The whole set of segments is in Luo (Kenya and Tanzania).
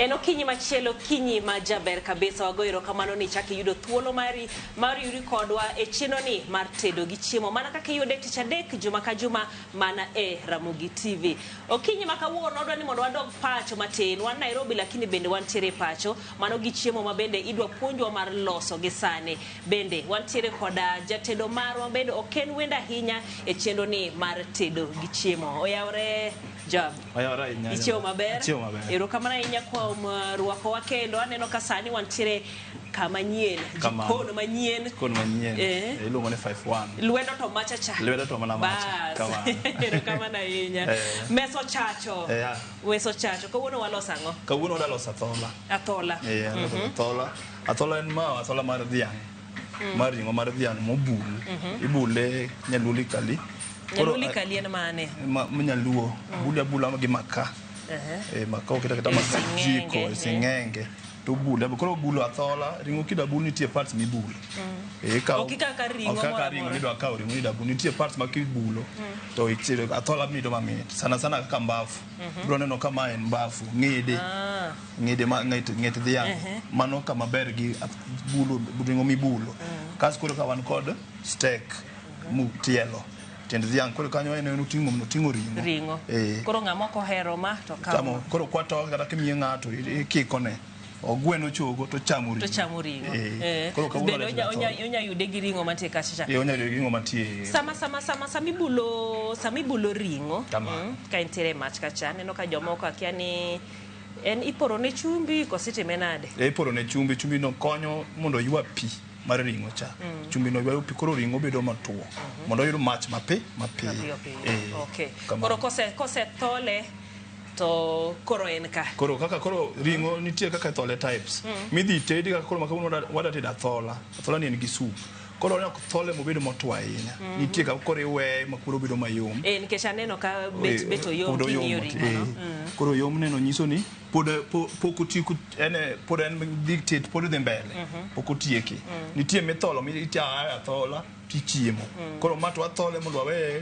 En okinyi machielo, okinyi ma jaber kabisa. Wago erokamano ni ichako iyudo thuolo mari mar yuri kodwa e chenro ni mar tedo gi chiemo mana kaka iyude tich adek juma ka juma mana e Ramogi TV. Okinyi ma kawuono wadwa ni mondo wadog pacho matin. Wan Nairobi lakini bende wantiere pacho. Mano gi chiemo ma bende idwa puonjwa mar loso gi sani. Bende wantiere koda jatedo marwa bende ok en wendo ahinya e chenro ni mar tedo gi chiemo. Oyawre Job. Oyawre ahinya. Ichiewo maber? Achiewo maber. Erokamano ahinya kuom rwakowa kendo. Aneno ka sani wantiere kama nyien, Kamano. jikon manyien. Jikon manyien. Iluongo ni 51. Lwedo to macha cha. Lwedo to mana macha. Bas. Kamano. Erokamano ahinya. Mesa ochacho. Mesa ochacho. Kawuono waloso ang'o? Kawuono wadwa loso athola. Athola. Waloso athola. Athola en ma athola mar dhiang'. Mar ring'o mar dhiang' mobul. Ibule nyaluo likali. Koro, Nyaluo likali en mane? Ma nyaluo. Bule abula gi makaa. Makaa oket aketa E makaa sing'enge, jiko, e sing'enge. To obule. Koro bulo athola, ring'o kidwa bul nitie parts mibulo. Ok ikaw ka ring'o Ok ikaw moro ka ring'o amora. nidwa kawo ring'o nidwa bulo. Nitie parts ma kibulo to ichielo athola bedo mamit. Sana sana kaka mbafu. Ibiro neno ka ma en mbafu, ng'ede. Ng'ede ma ng'et dhiang'. Mano kama ber gi bulo ring'o mibulo. Kasto koro ka wan kod steak tielo. Tiend dhiang' koro kanyo en oting'o ring'o. Ring'o. Koro ng'ama ok ohero ma to kawo. Chamo. Koro kwatoke kata kimiye ng'ato ikikone. Ogweno chogo to chamo ring'o. To chamo ring'o. Koro kawuono Bende watedo athola. onya yude gi ring'o mantie kacha cha. Onya yude gi ring'o mantie. Sama ibulo ring'o, Kamano. ka entiere e mach kacha, aneno ka jomoko akia ni en iporo ne chumbi koso itime nade? Iporo ne chumbi, chumbi no konyo mondo oywa pi mar ring'o cha. Chumbi no ywayo pi koro ring'o bedo matuo mondo oyud mach mapiyo. Mapiyo piyo. Okay. Kamano. Koro kose thole to koro en ka. Koro kaka koro ring'o nitie kaka ithole types. Midhi tedi kaka koro ma kawuono wadwa tedo athola. Athola ni en gi soup. Koro ok thole mobedo motwo ahinya. Nitie kaka koro iweye ma koro obedo mayom. Nikech aneno ka bet oyom Pod oyom king'iyo ring'o no. Koro yom neno nyiso ni pod pok otieko en pod en dhi tet pod dhi mbele. Pok otieki. Nitie mitholo mi itiayo athola tichiemo. Koro ma to wathole mondo waweye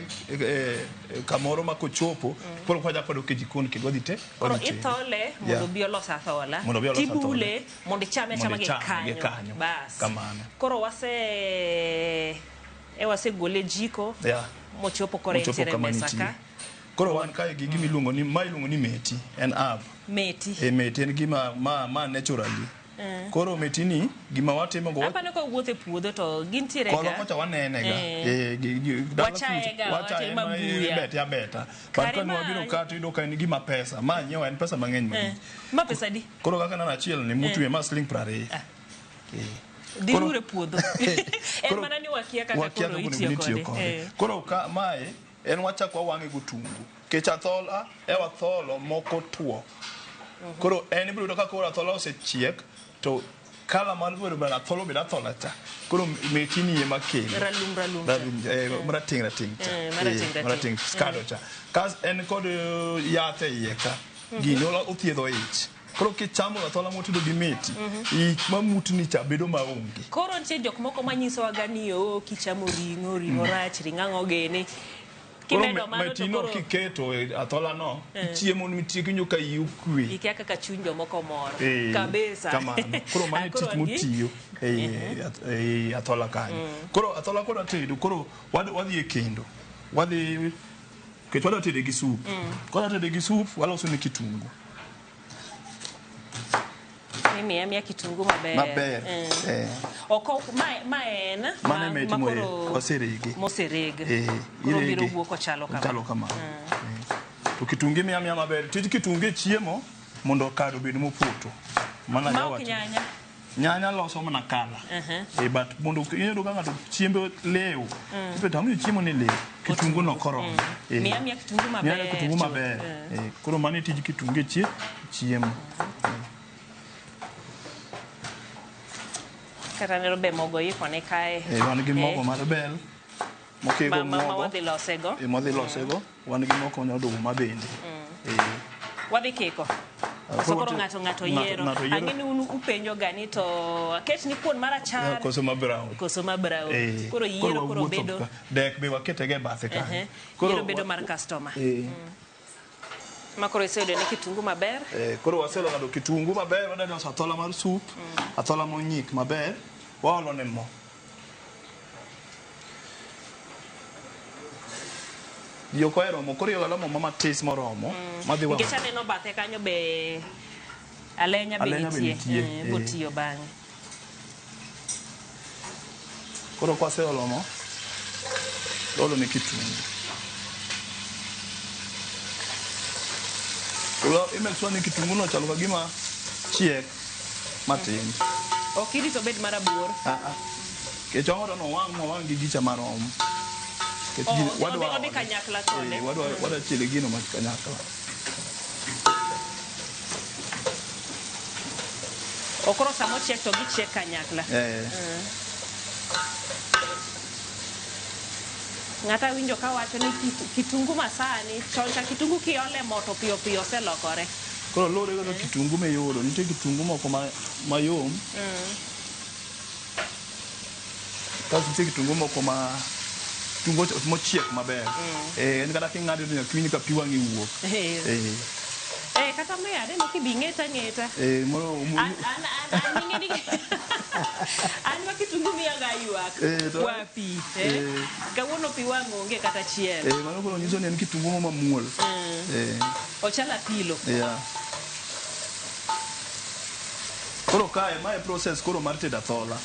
kamoro ma kochopo koro kwa dok e jikon kendo wadhi te. Koro wadhi tede. ithole mondo obi olos athola. Mondo obi olos athola. Tibule mondo ichame achama Mondo gi ichame gi kanyo. kanyo. Bas. Kamano. Koro wasegole e jiko. Mochopo koro Mochopo entiere e kama mesa nitie. ka. Koro wan kae gi gima iluongo ni ma iluongo ni meti en herb. Meti. Meti en gima ma naturally. Koro meti ni gima watimo go Apano ka wuotho e puodho to gintiere Kono ga. kocha wanene ga. Dala Wachaye ga, kucha, wachaye wachaye ma ma buya. ibete abeta. But Kare ka nwabiro ma- ka to iyudo ka en gima pesa. Ma nyiewo en pesa mang'eny malich. Ma pesa adi? Koro kaka neno achiel ni mutwe ma siling 20. Dhi Koro- uru e puodho. En Koro- mana ni wakia kaka wakia koro kaka itiyo onego itiyo kode. kode. Koro ka mae en wachako wawang'e gotungu. Kech athola e watholo moko tuo. Koro en ibiro yudo ka koro athola osechiek to kala mar bedo bana athola obedo athola cha. Koro meti ni ema kelo. Ralum, ralum cha. Ralum, marateng' rateng' cha. Marateng', rateng'. Marateng' skado cha. Kas en kod yath e iye ka. Gini othiedho ich. Koro kichamo athola motedo gi meti, ich mamutni cha bedo maonge. Koro nitie jok moko manyisowa ga ni o kichamo ring'o, ring'o rach, ring'o ang'o gini. Koro Kimedo mano to meti no koro kiketo e athola no, ichiemo nitie kiwinjo ka iyi okwe. Ikia kaka chuny jomoko mor. Kabisa. Kamano. Koro mano e Koro tich wan gi motiyo ei athola kanyo. Koro athola kodwa tedo, koro wadhi e kendo. Wadhi, nikech wadwa tede gi soup. Kodwa tede gi soup, waloso ne kitungu. Imiya miya kitungu maber. Maber. Oko, ma en Mano e meti ma moe, koro oserege. Mosereg. Koro Irege. biro wuok ochalo kama. Ochalo kama. To kitungu imiya miya maber. Tij kitungu e chiemo mondo kado obed mopoto. Mana Ma jawacho. ok nyanya. Nyanya loso mana kala. But mondo iyudo ka ng'ato chiembe lew. Ipenjo ang'o chiemo ni lew. Kitungu no koromo. Miya miya kitungu maber. Miya miya kitungu maber. Koro mano e tij kitungu e chiemo. Kata neno be mogo ikone kae. Wan gi mogo mar bel. Mokego Ma muogo. wadhi losego. Mwadhi losego. Wan gi moko oduma bende. Wadhi kiko. Koso koro ng'ato yiero. Ng'ato yiero. Ang'e ni un upenjo ga ni to aket ni kuon marachar. Koso ma brown. Koso ma brown. Koro yiero koro wawuotho bedo ka. Dek be wakete ga e bathe kanyo. Koro Yiero bedo mar customer. Ma koro iseyudo ne kitungu maber. Koro waselo ng'ado kitungu maber, wadwa loso athola mar soup, athola monyik maber, waolo ne mo. Ji ok ohero mo, koro iolo mo matis moromo, madhi wang'o. Nikech aneno bathe kanyo be alenya be Alenya be nitie. nitie, Botiyo bang'e. Koro kwaseolo mo, iolo ne kitungu. Koro i make sure ni kitungu no chalo ka gima chiek matin. Ok irito obed marabuor. Ah, ah. Nikech wadwa ni owang' mowang' gi gicha marom. Nikech Oh, wadwa odhi ole. kanyakla kode. Wadwa chiele gino ma kanyakla. O koro sama ochiek to gichiek kanyakla. Ng'ata winjo kawacho ni kitungu masani, chon cha kitungu kiole mo to piyo piyo oselokore. Koro luwore kaka kitungu miyudo. Nitie kitungu moko mayom. Kasto nitie kitungu moko ma kitungu mochiek maber. En kata king'ade to nyaka iwinj ka pi wang'i wuok. Kata me aneno kibi ng'eta ng'eta. An ing'e ni an ma kitungu miya ga ywak. Wa pi. Kawuono pi wang' onge kata achiel. Mano koro nyiso ni en kitungu mo mamuol. Ochalo apilo. Yeah. Koro kae mae process koro mar tedo athola.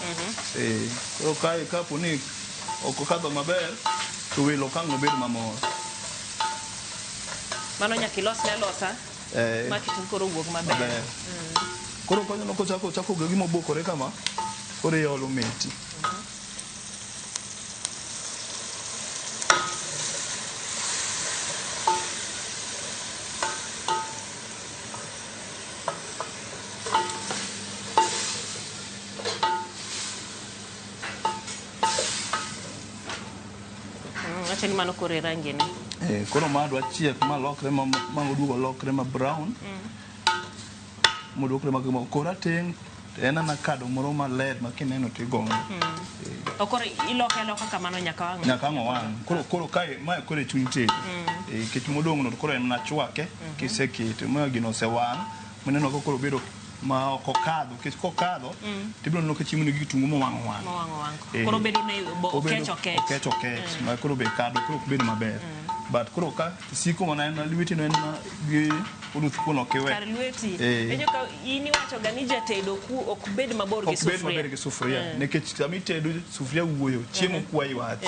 Koro kae kapo ni ok okadho maber to welo ok ang' obed mamor. Mano nyaka ilosne alosa ma kitungu koro wuog maber. Maber. Koro konyo kochako chako gima obokore kama, koro iolo meti. Acha ni mano koro e rangi ne. Koro ma dwa chiek ma lokre ma oduogo lokre ma brown. Moduokre ma gima koro rateng' to en ana kado moro maler ma kineno to igombo. To koro iloke aloka kamano nyaka wang'. Nyaka ang' owang'. Koro kae mae koro e chuny tedo. Nikech modong' no to koro en mana chwake kisekete ma gino osewang' mineno ka koro obedo ma ok okadho nikech kokadho tibiro neno ka chiemo nigi kitungu mowang' owang'. Mowang' owang'. Koro obedo ni okech okech. Okech okech. Ma koro be kado koro ok bed maber. But koro ka siko mana en lweti no en mana gi oluth kuon ok iwe. Kar lweti. Penjo ka in iwacho ga ni jatedo ku ok bed mabor gi Ok bed sufuria. mabor gi sufuria. Nikech sama itedo sufuria wuoyo, chiemo kwayi wach.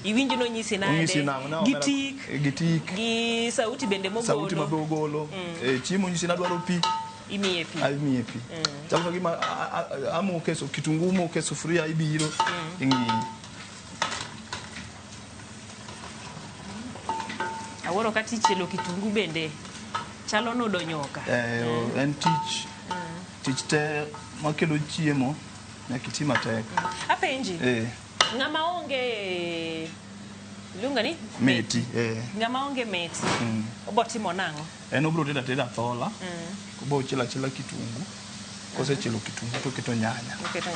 Iwinj nonyisi nade? Onyisi nang'o? Ne Gi omera- tik. Gi tik. Gi sauti bende mogolo. Sauti mabe ogolo. Chiemo onyisi nadwaro pi. Imiye pi. Imiye pi. Chalo ka gima amoke kitungu moke sufuria ibiro ing'iyi. Awuoro ka tich chielo kitungu bende chalo nudo nyuka. En tich. Tich te makelo chiemo nyaka iti matek. Apenji. Ng'ama onge iluongo ni Meti. Ng'ama onge meti. Obo timo nang'o? En obiro tedo ateda athola. Obo chielo achiela kitungu. Kosechielo kitungu to oketo nyanya. Oketo,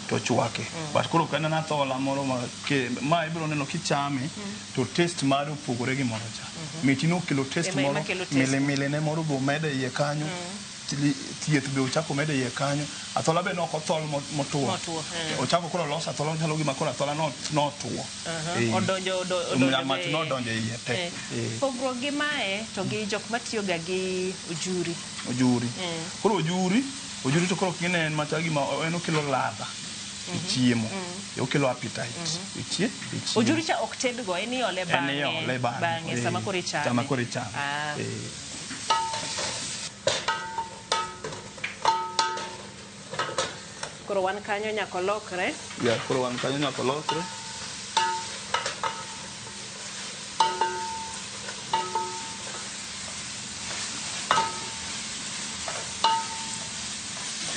To chwake. But koro ka en athola moro ma ma ibiro neno kichame to taste mare opogore gi moro cha. Meti no okelo taste Ema moro, kelo taste. mile mile ne moro be omedo e iye kanyo. Thieth be ochako omedo e iye kanyo. Athola be ne ok othol motuo. Motuo, Ochako koro loso athola chalo gima koro athola notuo. Odonjo, odonjo Mach nodonjo e iye te. Pogruok gi mae to gi jok matiyo ga gi ojuri. Ojuri. Koro ojuri to koro king'e en machal gima en okelo ladha e chiemo. Okelo appetite e e chiemo. Ojuri cha ok tedgo, en iole En bang'e. iole bang'e. Bang'e, sama koro ichame. Sama koro ichame. Koro wan kanyo nyaka olokre. Yeah, koro wan kanyo nyaka olokre.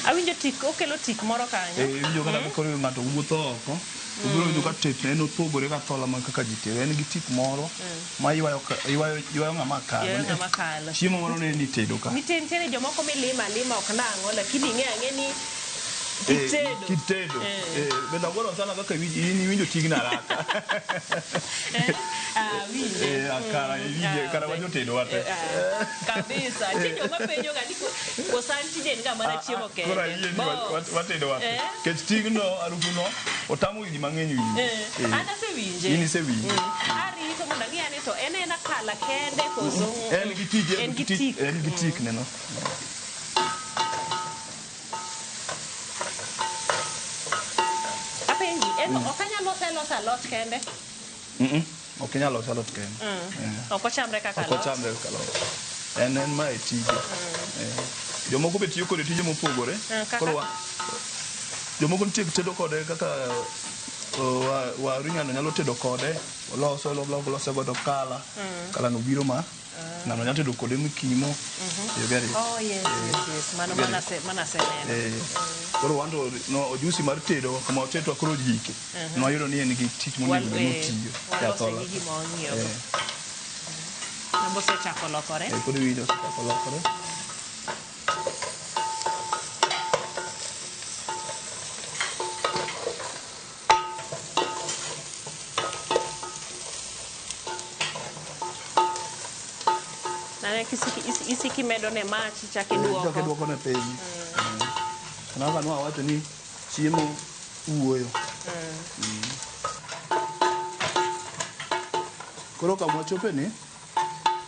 Awinjo tik, okelo tik moro kanyo. Iwinjo kata koro ng'ato wuotho oko, obiro winjo ka tetne en opogore gi athola ma kaka ji tedo. En gi tik moro ma ywayo ng'ama kalo. Ywayo ng'ama kalo. Chiemo moro ne ni tedo ka. Nitie nitiere jomoko milima alima ok nang'o, lakini ing'e ang'e ni Kitedo. Kitedo. Bende agoro sana kaka in iwinjo tigna haraka. Awinje. Kara iwinje, kara wajotedo wate. Kabisa. Nitie joma penjo ga ni koso an tije en ga mana chiemo kende. Koro ayie ni watedo wate. Kech tigno, harufu no, otamo ji mang'eny winjo. An asewinje. In isewinje. Arito mondo ang'i ane to en ena kala kende koso En gi tije, en gi tik. En gi tik neno. Apenji, en ok anyal lose alosa alot kende? Ok inyal lose alot kende. Ok ochamre kaka Ok alot. ochamre kaka alot. En ma e tije. Jomoko be tiyo kode tije mopogore. Kaka? Koro jomoko nitie tedo kode kaka waru ng'ano nyalo tedo kode, oloso, lose godo kala. Kala no biro ma ng'ano nyalo tedo kode mokimo. You get it? Oh, yes, yes, yes. Mano mana aseneno. Koro wan to no ojusi mar tedo kama otetwa koro jike. Nwayudo ni en gi tich monego bed ni otiyo. Walose gi gima ong'iyogo. Nambo osechako lokore. Koro iwinjo osechako lokore. Nane isiki medo ne mach ichako iduoko. Ichako iduoko ne piny. Kaka nwawacho ni chiemo wuoyo. Koro kama wachope ni,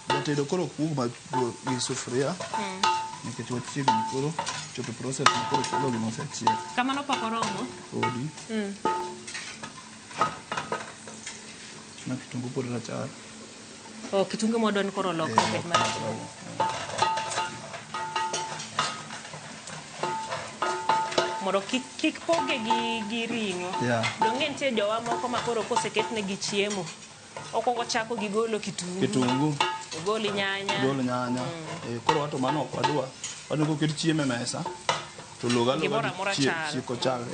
jatedo koro ok wuog gi sufuria. Nikech wachiegni koro chopo process ma koro chalo gima osechiek. Kamano pok oromo? Podi. Ma kitungu pod rachar. Oh, kitungu modon koro olokre obed marachar. Mondo kik poge gi ring'o. Donge nitie jowa moko ma koro koseketnegi chiemo, okwongo chako gi golo kitungu. Kitungu. Ogol nyanya. Ogol nyanya. Koro wato mano ok wadwa. Wadwa koket chiemo e mesa, to log aloga Gimoro amora chal. chieko chal.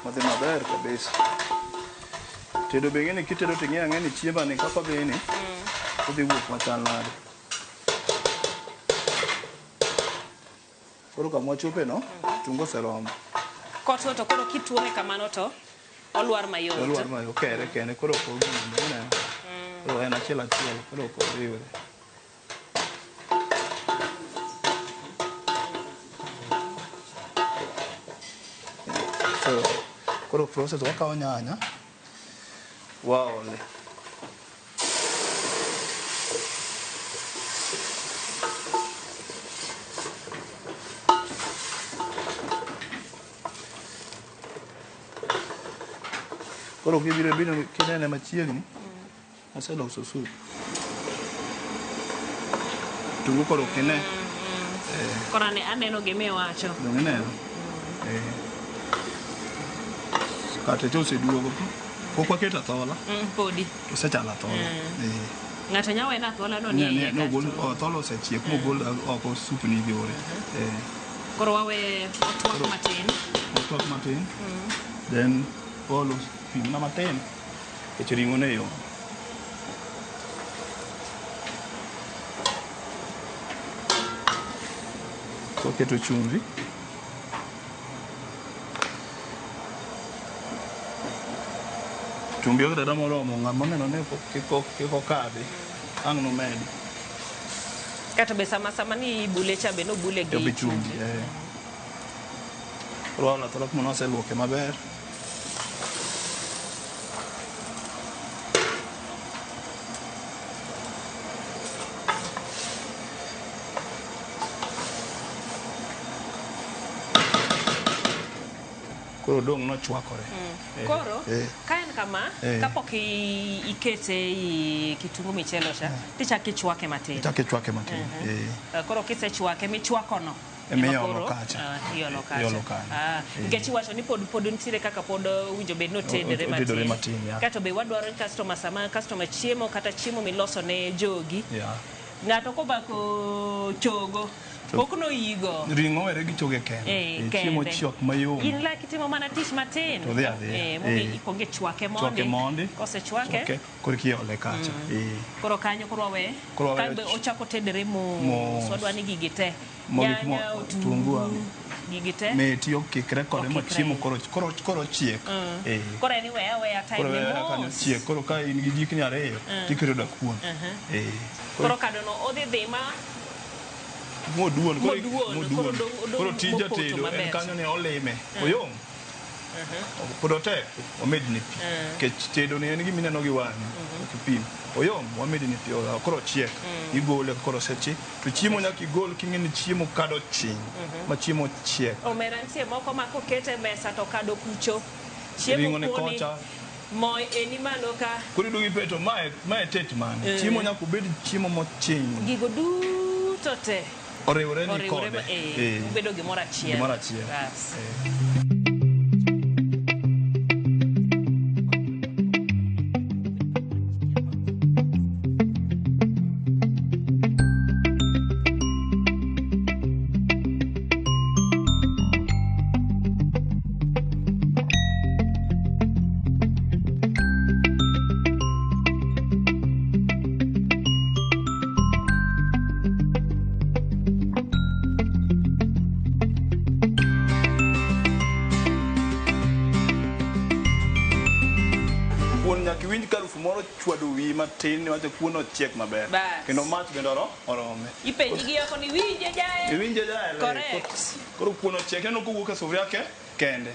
Madhi maber kabisa. Tedo be ing'eni kitedo to ing'eyo ang'eya ni chiemba ni kaka odhi ni, odhi wuok machal nade. Koro kama wachope no, kitungu oseromo. Kotwo to koro kituome kamano to olwar mayot. Olwar mayot, okere kende, koro ok ogine, ineno. Koro en achiel achiel, koro ok oriwre. So, koro process wakawo nyanya, waole. Koro kibiro biro kinene machiegni, aseloso sup. Kitungu koro ok ine. Koro aneno gima iwacho. Donge ineno? Kate to oseduogo. Pok waketo athola. Podi. Osechalo athola. Ng'ato nyalo wene athola no ni e iye Ne, kasto. ogol, athola osechiek mogol oko sup ni yore. Koro wawe otwak matin. Otwak matin. Then olo pi mana matin. Nikech ring'o ne yom. Waketo chumvi. Chumbi ok dada moromo, ng'ama oneno ni kik okadhi, ang' nomedi. Kata be sama ni ibule cha be nobule gi Be chumbi, eh. Koro waolo athola kuma noseluoke maber. Koro dong' nochwakore. Koro, ka en kama, kapok ikete ei kitungu michielo cha, tichako ichwake matin. Ichako ichwake matin. Koro kisechwake, michwakono, Ema Ema iolo koro, kacha. ah, iolo kacha. Iolo kanyo. Ah, Eh. nikech iwacho ni pod nitiere kaka pod owinjo bed ni otedore Otedore matin, yeah. Kato be wadwaro ni customer sama customer chiemo kata chiemo miloso ne jogi. Yeah. Ng'ato kobako chogo, ok noyigo. Ring'o were gi choge kende. Eh, Eh, Chiemo kende. chiok mayom. In lak itimo mana tich matin. To dhi adhiya. Eh, momi Eh. ikwongo ichwake mondi. Chwake mondi. Kosechwake, Chwake, koro kiole kacha. Eh. koro kanyo koro wawe. Koro wawe Ka be ochako tedore mos. Mos. Wadwa ni gigi te. Mo gik mo- Nyanya, otungu, otungu, gigi te. Meti okikre kode ma Okikre. chiemo koro chiek. Eh. Koro en iweya aweya time Koro ne weya kanyo mos. chiek. Koro ka in gi jikni ariyo, tiketo dakuon. Eh. Koro kado no odhi dhi ma Moduon. Koro Moduon, moduon. koro odong- Koro tij mopoto jatedo en maber. kanyo ni olime. Oyom. Pod otek, omedni pi. Nikech tedo ni en gima ineno gi wang'i, ok ipim. Oyom, wamedni pi, koro ochiek. Igole koro osechi. To chiemo nyaka igol king'e ni chiemo kado chiny. Ma chiemo chiek. Omera nitie moko ma kokete e mesa to kado kucho. Chiemo Ring'o ni kuoni, kocha. Mo eni malo ka. Koro iduogo ipenjo to mae tet mane? Chiemo nyaka obed chiemo mochiny. Gigo duto te. Oriwore ni Oriwore kode. eh, obedo gimoro achiel. Gimoro achiel. Bas. Kuon nyaka iwinj ka harufu moro chwado wiyi matin niwach kuon ochiek maber. Bas. Kendo mach bende orome. Ipenji gi oko ni winje jae. Iwinje jae. Correct. Koro kuon ochiek ineno kowuok e sufuria ke kende.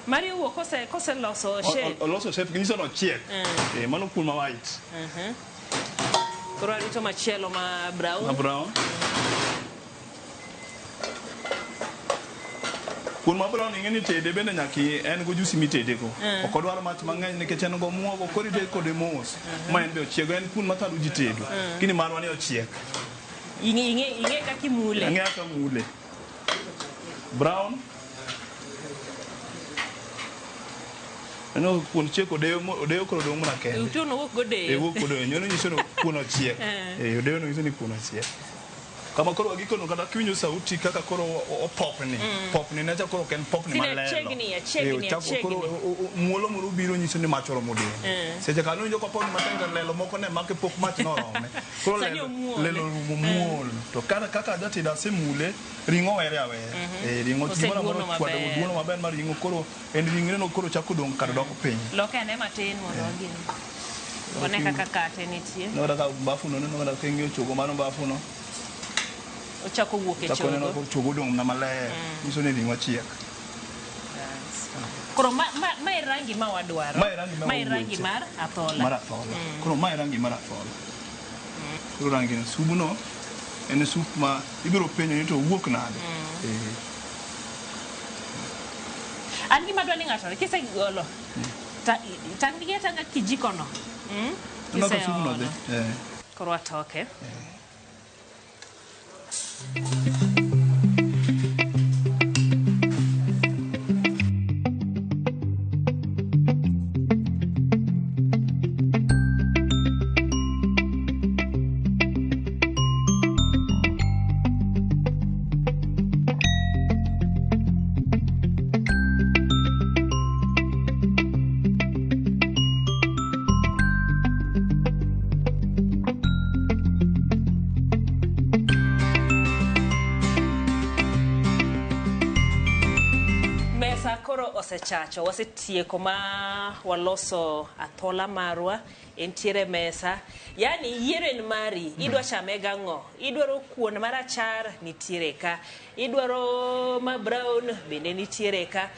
Mari owuok kose loso shape. Oloso shape nyiso ni ochiek. Eh, mano kuon ma white. Koro arito machielo ma brown. Ma brown. Kuon ma brown ing'e ni tede bende nyaka en gojusi mitede go. Ok odwar mach mang'eny nikech en go muogo koro itede kode mos. Ma en be ochiek en kuon mathalo ji tedo. Lakini marwa ni ochiek. Ing'e kaka imule. Ang'e kaka mule. Brown. Aneno kuon chiek odeyo koro odong' mana kende. Utuono wuok godeyo. E wuok godeyo. Nyono nyiso ni kuon ochiek. Eh, odeyo no nyiso ni kuon ochiek. Kama koro wagikono kata kiwinjo sauti kaka koro opopni. Popni necha koro ok en popni Sine malelo. achiegni, achiegni, Eh, ochako achiegni. Koro muolo moro biro nyiso ni mach oromo dende. Seche ka nowinjo kopopni matin to lelo moko ne make pok mach norome. Koro Sani omuol. lelo orumo muol. To kaka jatedo asemule, ring'o were aweya. Eh, ring'o gimoro Oseduono amora ochwado maber. oduono maber mar ring'o koro en ringre no koro chako dong' kado dok piny. Loke ane matin mondo wagin. Wane kaka kate nitie. Neno kata ka mbafu no neno kata ka ing'iyo chogo mano mbafu no. Ochako wuok e Chako neno chogo. ka chogo odong' mana maler. Nyiso ni ring'o chiek. Koro ma e rangi ma wadwaro. Ma e rangi ma Ma e rangi wawuoche. mar athola. Mar athola. Koro ma e rangi mar athola. Koro rangi no subu no en sup ma ibiro penjo ni to owuok nade. Eh. An gima adwa ni ng'ato kisegolo tang' gi atang'a kijiko no. Neno ka subu no Kiseolo. dhi. Eh. Koro watoke. Mesa koro osechacho, wasetieko ma waloso athola marwa, entiere mesa. Yani yiero en mari, idwa chame gang'o? Idwaro kuon marachar, nitiere ka. Idwaro ma brown, bende nitiere ka.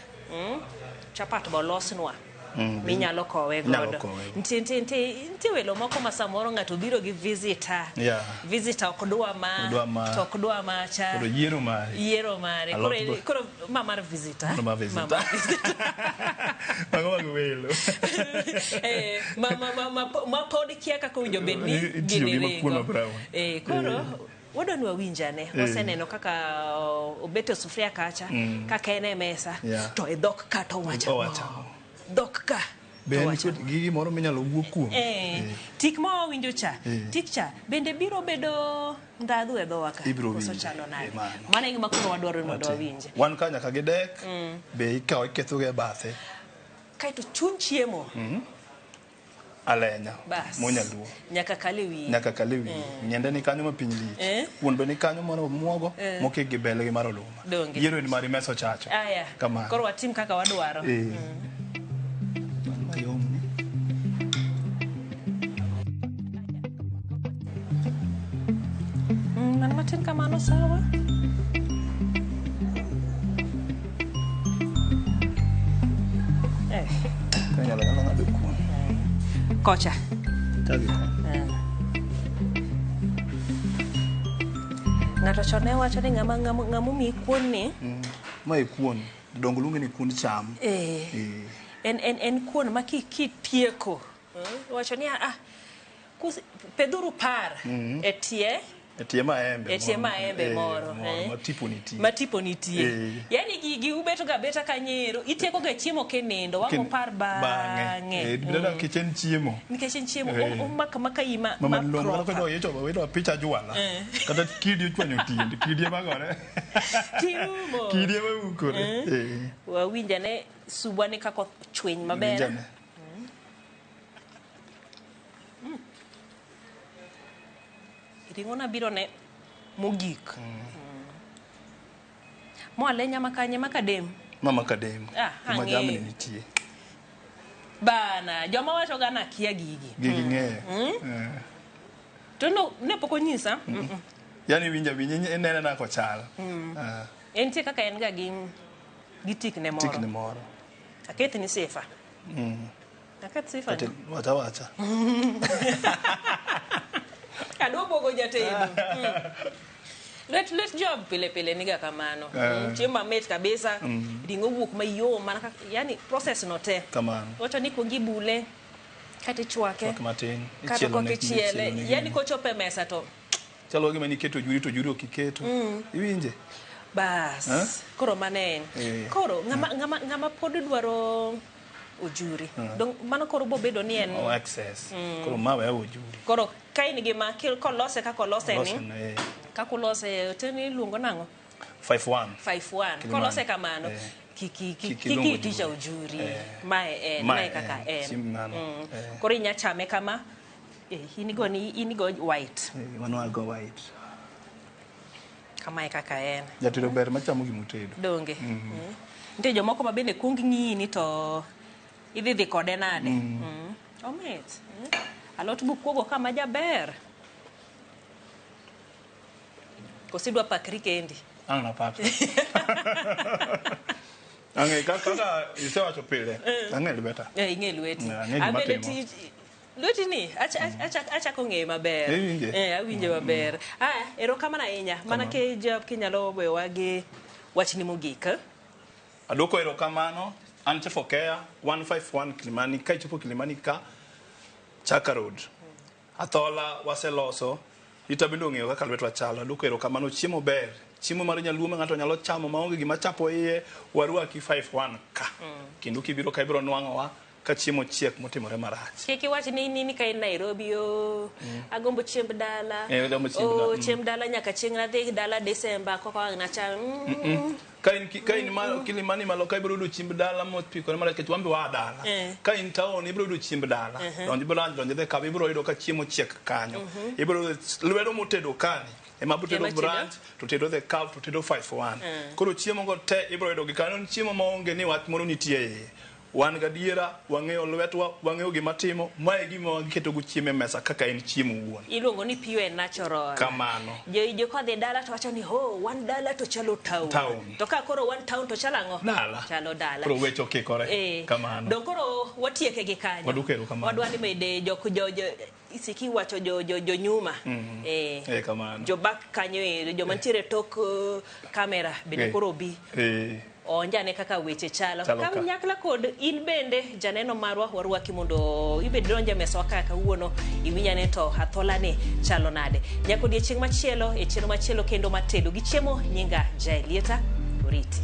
Chapat bolosnwa. Minyalo kowe Inyalo godo. kowe. Nitie welo moko ma samoro ng'ato biro gi visitor. Yeah. Visitor ok dwa ma, Ok dwa ma. to ok dwa macha. Koro yiero mare. Yiero mare. Alot Koro, go. koro ma mar visitor. Koro ma visitor. Ma mar visitor. Mago mag welo. Eh, ma pod kia kaka owinjo bed ni Itiyo gini gi makuon ringo. ma brown. Eh, koro Wadwa ni wawinjane. Waseneno kaka obet e sufuria kacha, kaka en e mesa, to e dhok ka to owacho. Owacho ang'o? Dhok ka. Be to en owacho kod gi gimoro minyalo wuo kuom? Tik ma wawinjo cha, tik cha bende biro bedo ndhadhu e dhowa ka. Ibiro Koso winjo. chalo nade? Mano. Mano e gima koro wadwaro ni mondo wawinje. Wan ka nyaka gi dek, be ikawo iketho go e bathe. Kaeto chuny chiemo. Alenya. Bas. Monyaluo. Nyaka kal e wiye. Nyaka kal e wiye. Ng'ende ni kanyo ma piny lich. Kuon be ni kanyo mar omuogo, mokik gi bel gi mar oduma. Donge. Yiero en mari mesa ochacho. Aya. Kamano. Koro watim kaka wadwaro. Mayom ni. Mana matin kamano sawa. Kanyalo nyalo ng'ado kuon. Kocha. Chagi kon. Ng'ato chon ne wacho ni ng'ama ng'ama ng'ama omiyi kuon ni Ma e kuon. Jodongo luonge ni kuond cham. En kuon ma kitieko. Wacho ni pedhuru par e tie E tie maembe. E tie maembe moro. Ma tipo nitie. Ma tipo nitie. Yaani gigi ubeto ga beta kanyero. Itieko ga chiemo kenindo. Wang' upar bang'e. Bidada nikech en chiemo. Nikech en chiemo. Omaka maka ima Mama ma luongo proper. kaka idwa idwa picha jwala. Kata kidi ochwanyo tiendi. Kidi ema gore. Tirumo. Kidi ema ukore. Wawinjane subwa ni kako chwiny maber. Winjane. Ring'o na biro ne mogik. Mo alenya makanye makadem. Mama kadem. Kuma ang'eyo. jamni nitie. Bana, joma wacho ga na kia gigi. Gigi ng'eyo. To no ne pok onyisa. Yaani winja winja inene nako chal. Entie kaka en ga gi tikne moro. Tikne moro. Aketh ni sifa. Aketh sifa. Kata wacha wacha. Adwa bwogo jatedo. Lwet job pile pile niga kamano. Chiemo mamit kabisa. Ring'o wuok mayom mana kaka yani process no te. Kamano. Wacho ni kuong ibule kata ichwake. Chwak matin. Kata Ichielo kok ne ichiele. ichielo ne Yani gini. kochopo e mesa to Chalo gima niketo ojuri to ojuri ok iketo. Iwinje? Bas. Koro mano en. Koro ng'ama pod dwaro ojuri. Dong mano koro bobedo ni en Oh, access. Koro ma we ojuri. Koro ka in gi ma kolose kaka olose ni. Olose ne. Kaka olose to ni iluongo nang'o? 5-1. 5-1. Kilimani. Kolose kamano. Kiki Kiki iluongo itisha ojuri. ojuri. Mae en, mae kaka en. Chiemb ng'ano. Koro inya chame kama. Inigo ni inigo white. Mano ago white. Kamae kaka en. Jatedo ber machamo gimotedo. Donge. Nitie jomoko ma bende kuong ng'iyi ni to idhi dhi kode nade. Omit. Alot bukwogo kama jaber. Koso idwa pakri kendi? Ang' napakra. Ang'e kaka isewacho pile. Ang'e lweta. Ing'e lweti. Ang'e gima Abende timo. Lweti ni achako ng'eye maber. Iwinje? Awinje maber. Aya, erokamano ahinya. Mana ke job kinyalo wewa gi wachni mogik. Adwoko erokamano. An Chef Okeya, 151 Kilimani. Ka ichopo Kilimani ka, Chaka Road. Athola waseloso. Ita bende ong'eyo kaka lwetwa chalo. Adwoko erokamano. Chiemo ber. Chiemo mar nyaluo ma ng'ato nyalo chamo maonge gima chapo iye. Warwaki 51 ka. Kendo kibiro ka ibiro nwang'owa ka chiemo chiek motimore marach. Kik iwach ni ni ka in Nairobi o agombo chiemb dala. Agombo chiemb dala. Chiemb dala nyaka chieng' nadhi dala December koko ang' nacham. Ka in malo Kilimani malo ka ibiro yudo chiemb dala mopikore marach nikech wan be waa dala. Ka in town ibiro yudo chiemb dala. Donj branch, donj dhi kaw ibiro yudo ka chiemo chiek kanyo. Ibiro yudo lwedo motedo kani. Ema biro tedo branch, to tedo the cow, to tedo 5-1. Koro chiemo go te ibiro yudo gi kanyo. Chiemo maonge ni wach moro nitie iye. Wan gadiera, wang'eyo lwetwa, wang'eyo gima timo, mae e gima waketo go chiemo e mesa kaka en chiemo wuon. Iluongo ni pure and natural. Kamano. Jo kodhi dala to wacho ni ho, wan dala to chalo town. Town. To ka koro wan town to chalo ang'o? Dala. Chalo dala. Koro weche okikore. Kamano. Dong koro watieke gi kanyo. Waduoko erokamano. Wadwa ni mede jok jo isiki wacho jo nyuma. Kamano. Jo back kanyo ero, joma nitiere tok kamera bende koro obi. Oonjane kaka weche chalo. Chalo ka. Kanyakla kod in bende janeno marwa warwaki mondo ibed donje mesawa kaka kawuono iwinjane to athola ni chalo nade. Nyaka odiechieng' machielo e chenro machielo kendo mar tedo gi chiemo nyinga Jael Lieta Oriti.